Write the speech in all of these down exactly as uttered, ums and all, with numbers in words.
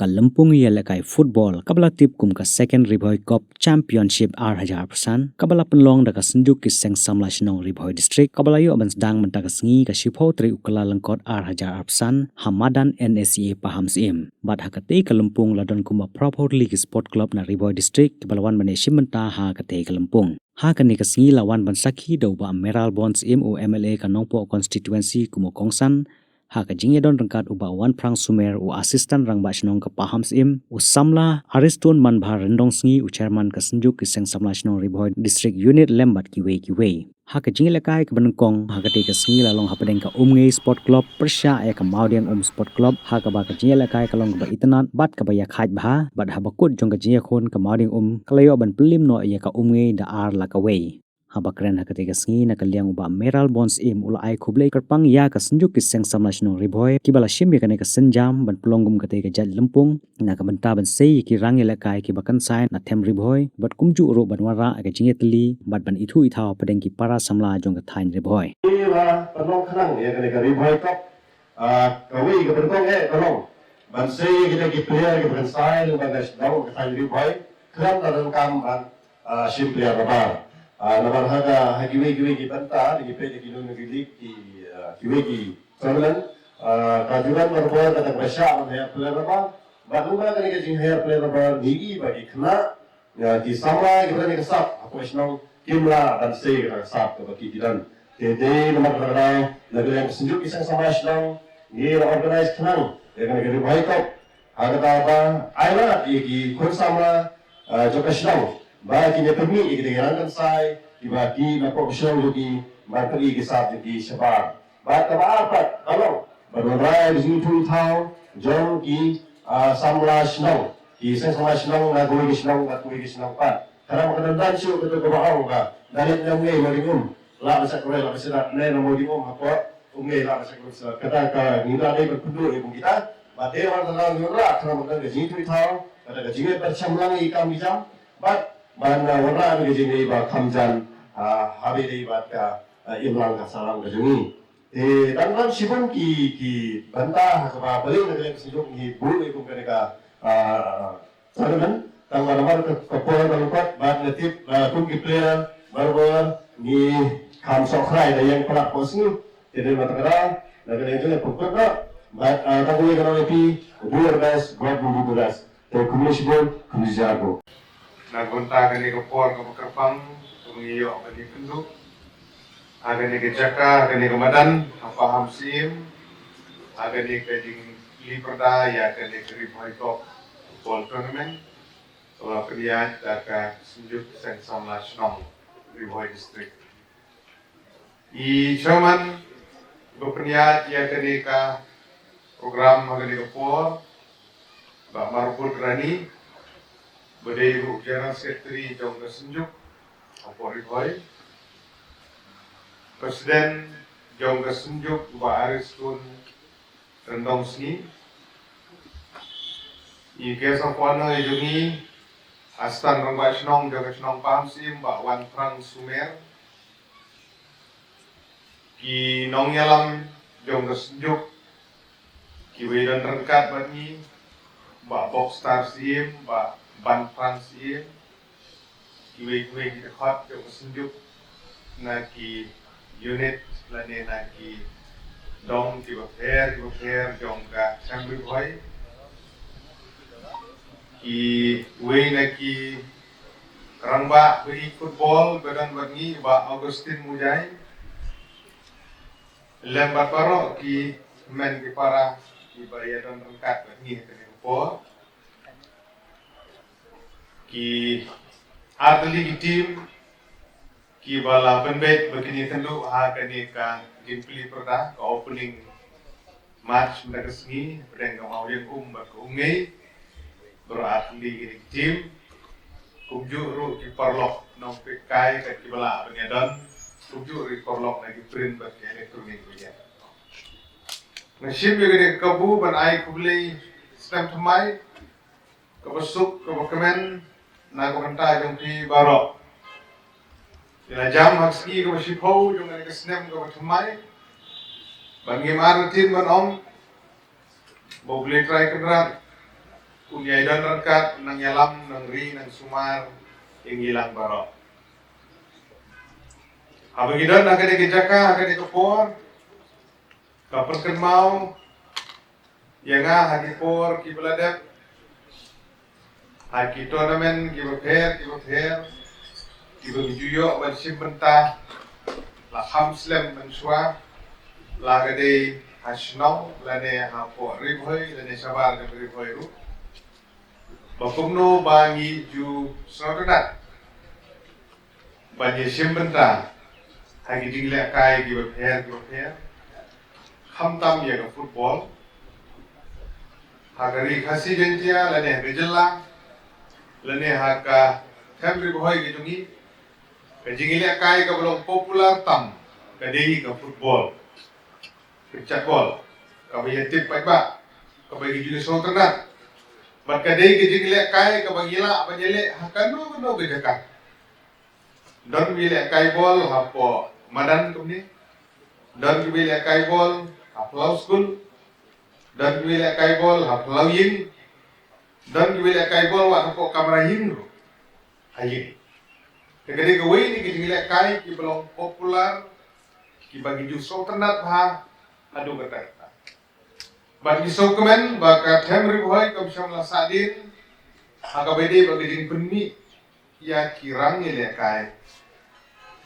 Lympung ïalehkai football kaba la tip kum ka Second Ri Bhoi Cup Championship ar hajar arphew san, kaba la pynlong da ka Synjuk ki Seng Samla Shnong Ri Bhoi District, kaba la ïoh ban sdang mynta ka sngi ka shiphew tarik u Kyllalyngkot ar hajar arphew san ha madan N S C A Pahamsyiem. Bad ha katei ka lympung la don kumba phraphew tylli ki sport club na Ri Bhoi District kiba la wan ban ïashim bynta ha katei ka lympung. Ha kane ka sngi la wan ban sakhi da u Bah Mayralborn Syiem, u M L A ka Nongpoh constituency kum u kongsan, ha ka jingïadon ryngkat u Bah Wanphrang Sumer, u Assistant Rangbah Shnong ka Pahamsyiem, u samla Ariston Manbha Ryndongsngi, u Chairman ka Synjuk ki Seng Samla Shnong Ri Bhoi District Unit, lem bad kiwei kiwei. Ha ka jingïalehkai kaba nyngkong ha katei ka sngi la long hapdeng ka Umngei Sport Club pyrshah ïa ka Mawdiangum Sport Club, ha kaba ka jingïalehkai ka long kaba itynnad bad kaba ïakhaid bha, bad haba kut jong ka jingïakhun ka Mawdiangum ka la ïoh ban pynliem noh ïa ka Umngei da ar la kawei. Haba kren ha katei ka sngi na ka liang u Bah Mayralborn Syiem u la ai khublei kyrpang ïa ka Synjuk ki Seng Samla Shnong Ri Bhoi kiba la shim ïa kane ka sienjam ban pynlong kum katei ka jait lympung na ka bynta ban sei ïa ki rang ïalehkai kiba kynsai na them Ri Bhoi, bad kumjuh ruh ban wanrah ïa ka jingïatylli bad ban ithuh ithaw hapdeng ki para samla jong ka thaiñ Ri Bhoi. Ki la pynlong khnang ïa kane ka Ri Bhoi Cup, ah, kawei ka nyngkong eh ka long ban sei ïa kita ki player kiba kynsai lyngba ka shnong ka thaiñ Ri Bhoi, khlem da donkam ban, ah, shim player babar. Ah, namar ha ka, ha kiwei kiwei ki bynta, ki peit ïa ki Nungialam ki, ah, kiwei ki tournament, ah, ka ju don barabor kata kaba shah ban hiar player babar. Bad lyngba kane ka jinghiar player babar, ngi ïohi ba ki khynnah, ah, ki samla kiba don ha ka sap hapoh shnong kim lah ban sei kata ka sap kaba ki, ki don. Te dei namar kata ka daw na ka liang ka Synjuk ki Seng Samla Shnong ngi la organise khnang ïa kane ka Ri Bhoi Cup. Ha kata ba ai lad ïa ki khun samla, ah, jong ka shnong ba kin ïa pynmih ïa kita ki rang kynsai kiba ki na pdeng shnong jong ki, ban pynmih ïa ki sap jong ki shabar. Bad kaba ar pat ka long ban wanrah ïa ka jingithuh ithaw jong ki, ah, samla shnong, ki seng samla shnong na kawei ka shnong bad kawei ka shnong pat. Khnang ba kan don shuh kata kaba ong ba da leit na Umngei Mawdiangum lah ban shah kawei, lah ban shah ne na Mawdiangum hapoh Umngei lah ban shah kawei. Kata ka ngi la dei ban pynduh ïa kum kita. Bad dei wan tang ngi wanrah khnang ba kan don ka jingithuh ithaw, kata ka jingïapyrshang lang ïa ki kam ki jam. Bad ban, ah, wanrah ïa ka jingïadei ba kham jan, ah, ha kaba ïadei bad ka, ah, imlang ka sahlang ka jong ngi. Te dang don shibun ki, ki bynta ha kaba balei na ka liang ka Synjuk ngi buh ïa kum kane ka, ah, tournament, tang ba namar ka, ka por ka lyngkot bad nga tip, ah, kum ki player barabor ngi kham sohkhrai da ïeng palat hapoh sngi. Te dei na kata ka daw na ka liang jong ngi pynpyndep bad, ah, tang kawei ka nong ïa phi, do your best, God will do the rest. Te khublei shibun, khublei shihajar nguh. Na ka bynta kane ka por kaba kyrpang kaba ngi ïoh ban ïakynduh ha kane ka jaka, ha kane ka madan, ha Pahamsyiem, ha kane ka jingplie pyrda ïa kane ka Ri Bhoi Cup Football Tournament, kaba la pynïaid da ka Synjuk Seng Samla Shnong Ri Bhoi District. I chairman ba pynïaid ïa kane ka program ha kane ka por, Bah Marbud Rani, ba dei ruh General Secretary jong ka Synjuk hapoh Ri Bhoi, President jong ka Synjuk Bah Ariston Ryndongsngi, i guest of honour jong ngi, Assistant Rangbah Shnong jong ka shnong Pahamsyiem Bah Wanphrang Sumer, ki nongïalam jong ka Synjuk kiba ïadon ryngkat bad ngi, Bah Bokstar Syiem, Bah Banphrang Syiem, kiwei kiwei ki dkhot jong ka Synjuk na ki unit lane na ki dong kiba pher kiba pher jong ka Seng Ri Bhoi, kiwei na ki rangbah ba ïeit football ba don bad ngi, Bah Augustine Mujai, lem bad baroh ki hynmen ki para kiba ïadon ryngkat bad ngi ha kane ka por. Ki artylli ki team kiba la pynbeit ba kin ïakynduh ha kane ka jingplie pyrda, ka opening match mynta ka sngi hapdeng ka Mawdiangum bad ka Umngei. Baroh artylli kine ki team, kumjuh ruh ki paralok nongpeitkai kat kiba lah ban ïadon, kumjuh ruh ki paralok na ki print bad ki electronic media. Nga shim ïa kane ka kabu ban ai khublei snem thymmai kaba suk kaba kmen na ka bynta jong phi baroh. Ngi la jam ha ka sngi kaba shiphew jong kane ka snem kaba thymmai, bad ngim artatien ban ong ba U Blei Trai Kynrad Ngi ai don ryngkat, nang ïalam, nang ri, nang sumar ïa ngi lang baroh. Haba ngi don ha kane ka jaka, ha kane ka por, ka pynkynmaw ïa nga ha ki por kiba la dep, ha ki tournament kiba pher kiba pher kiba ngi ju ïoh ban shim bynta, la kham slem mynshuwa, la ka dei ha shnong lane hapoh Ri Bhoi lane shabar jong Ri Bhoi ruh, ba kumno ba ngi ju sngewtynnat ban ïashim bynta ha ki jinglehkai kiba pher kiba pher, khamtam ïa ka football ha ka Ri Khasi Jaiñtia lane ha ka jylla lane ha ka them Ri Bhoi ka jong ngi. Ka jinglehkai kaba long popular tam ka dei ka football, ka pynshai bol, kaba ïa tip paidbah, kaba ïa ju sngewtynnat. Bad ka dei ka jinglehkai kaba ngi lah ban ïaleh ha kano kano ka jaka. Don kiba ïalehkai bol hapoh madan kumne, don kiba ïalehkai bol ha phyllaw skul, don kiba ïalehkai bol ha phyllaw ïing, don kiba ïalehkai bol wat hapoh kamra ïing ruh ha ïing. Te ka dei kawei na ki jinglehkai kiba long popular, kiba ngi ju sngewtynnat bha haduh katta katta. Bad ngi sngewkmen ba ka them Ri Bhoi kam shym la sahdien ha kaba ïadei bad ka jingpynmih ïa ki rang ïalehkai,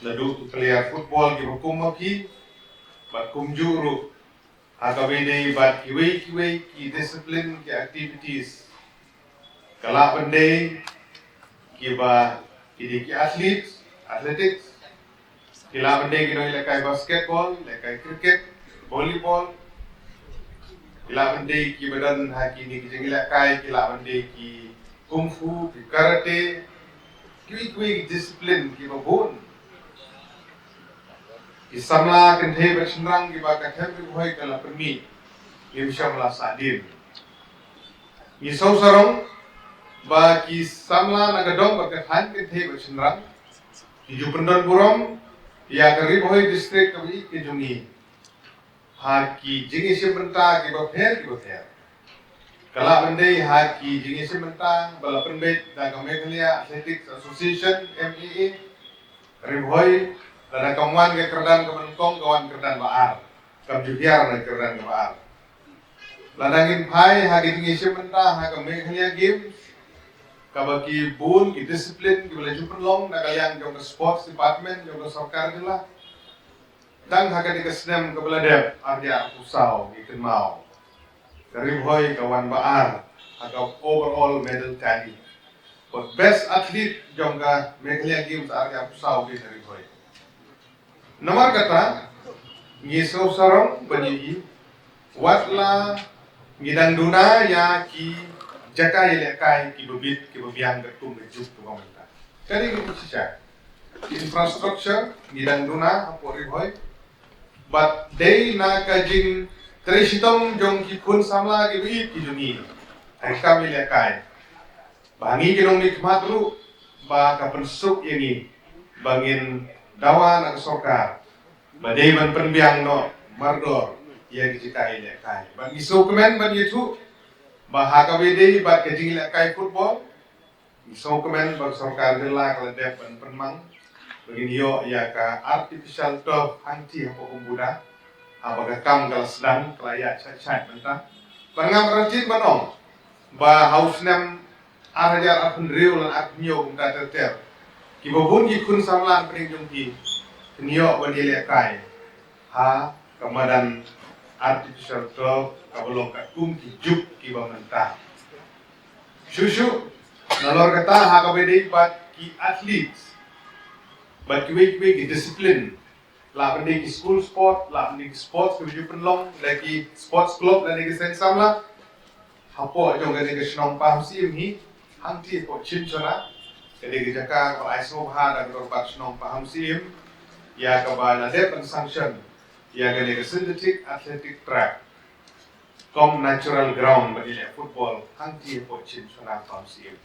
naduh ki player football kiba kum ma phi bad kumjuh ruh ha kaba ïadei bad kiwei kiwei ki discipline, ki activities. Ka lah ban dei kiba, ki dei ki athlete, athletics. Ki lah ban dei ki nongïalehkai basketball, ïalehkai cricket, volleyball. Ki lah ban dei kiba don ha kine ki jingïalehkai, ki lah ban dei ki kung fu, ki karate, kiwei kiwei ki discipline kiba bun. Ki samla kynthei bad shynrang kiba ka them Ri Bhoi ka la pynmih, ngim shym la sahdien. Ngi sngewsarong ba ki samla na ka dong bad ka thaiñ, kynthei bad shynrang, ki ju pyndon burom ïa ka Ri Bhoi District kaba ïeit ka jong ngi ha ki jingïashim bynta kiba pher kiba pher. Ka lah ban dei ha ki jingïashim bynta ba la pynbeit da ka Meghalaya Athletics Association, M A A, Ri Bhoi, lada kam wan ka kyrdan kaba nyngkong, ka wan kyrdan ba ar, kam ju hiar na ka kyrdan kaba ar. Lada ngin phai ha ki jingïashim bynta ha ka Meghalaya Games, kaba ki bun ki discipline kiba la ju pynlong na ka liang jong ka sports department jong ka sorkar jylla. Dang ha kane ka snem kaba la dep, ar hajar arphew saw, ngi kynmaw ka Ri Bhoi ka wan ba ar ha ka overall medal tally. Bad best athlete jong ka Meghalaya Games ar hajar arphew saw ka dei ka Ri Bhoi. Namar kata, ngi sngewsarong ban ïohi, wat la ngi dang duna ïa ki jaka ïalehkai kiba bit kiba biang katkum ka juk kaba mynta. Ka dei kaba shisha. Infrastructure ngi dang duna hapoh Ri Bhoi. Bad dei na ka jingtrei shitom jong ki khun samla kiba ïeit ki jong ngi ha ki kam ïalehkai, ba ngi ki nongmihkhmat ruh ba ka pynsuk ïa ngi ba ngin dawa na ka sorkar ba dei ban pynbiang noh mardor ïa ki jaka ïalehkai. Bad ngi sngewkmen ban ïathuh ba ha kaba ïadei bad ka jingïalehkai football, ngi sngewkmen ba ka sorkar jylla ka la dep ban pynmang ba ngin ïoh ïa ka artificial turf hangtei hapoh Umbuda. Haba ka kam ka la sdang, ka la ïaid shait shait mynta. Bad ngam ranjit ban ong ba ha u snem ar hajar arphew hynriew lane arphew hynñiew kumta ter ter, kiba bun ki khun samla hapdeng jong ki kin ïoh ban ïalehkai ha ka madan artificial turf kaba long katkum ki juk kiba mynta. Shuh shuh nalor kata, ha kaba ïadei bad ki athletes bad kiwei kiwei ki discipline, lah ban dei ki school sport, lah ban dei ki sports kiba ju pynlong da ki sports club lane ki seng samla, hapoh jong kane ka shnong Pahamsyiem hi, hangtei hapoh Chinchona, ka dei ka jaka kaba ai sngewbha da ka dorbar shnong Pahamsyiem ïa kaba la dep ban sanction ïa kane ka synthetic athletic track kum natural ground ban ïaleh football hangtei hapoh Chinchona, Pahamsyiem.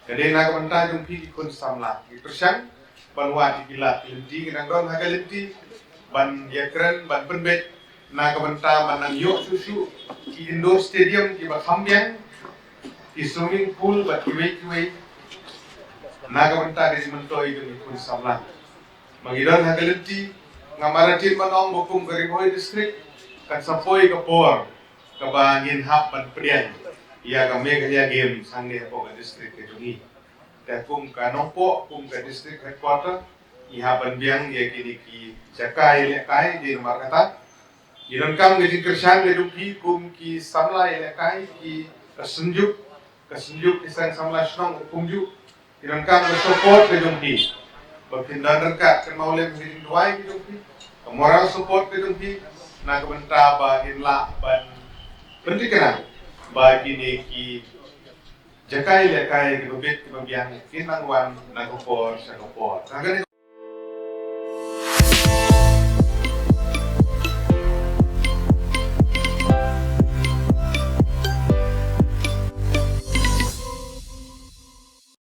Ka dei na ka bynta jong phi ki khun samla, ngi pyrshang ban wad ïa ki lad ki lynti, ngi dang don ha ka lynti ban ïakren ban pynbeit na ka bynta ban nang ïoh shuh shuh ki indoor stadium kiba kham biang, ki swimming pool bad kiwei kiwei na ka bynta ka jingmyntoi jong ki khun samla. Ma ngi don ha ka lynti, nga maratin ban ong ba kum ka Ri Bhoi District kan sa poi ka por kaba ngin hap ban pdiang ïa ka Meghalaya Games hangne hapoh ka district ka jong ngi. Te kum ka Nongpoh, kum ka district headquarter, ngi hap ban biang ïa kine ki jaka ïalehkai. Dei namar kata, ngi donkam ka jingkyrshan ka jong phi kum ki samla ïalehkai, ki, ka Synjuk, ka Synjuk ki Seng Samla Shnong ka Kumjuh, ngi donkam ka support ka jong phi. Ba phin don ryngkat, kynmaw lem ka jingduwai ka jong phi, ka moral support ka jong phi, na ka bynta ba ngin lah ban pynthikna ba kine ki jaka ïalehkai kiba bit kiba biang kin nang wan na ka por sha ka por. Ka kane